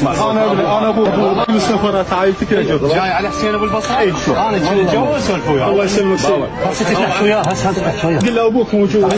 اسمع انا ابو السفرات عائلتك يا جو. جاي على حسين ابو البصره؟ اي شو انا كنت اتجوز سولف وياه. الله يسلمك سيدي. هسه تحكي وياه هسه تحكي وياه. قل له ابوك موجود.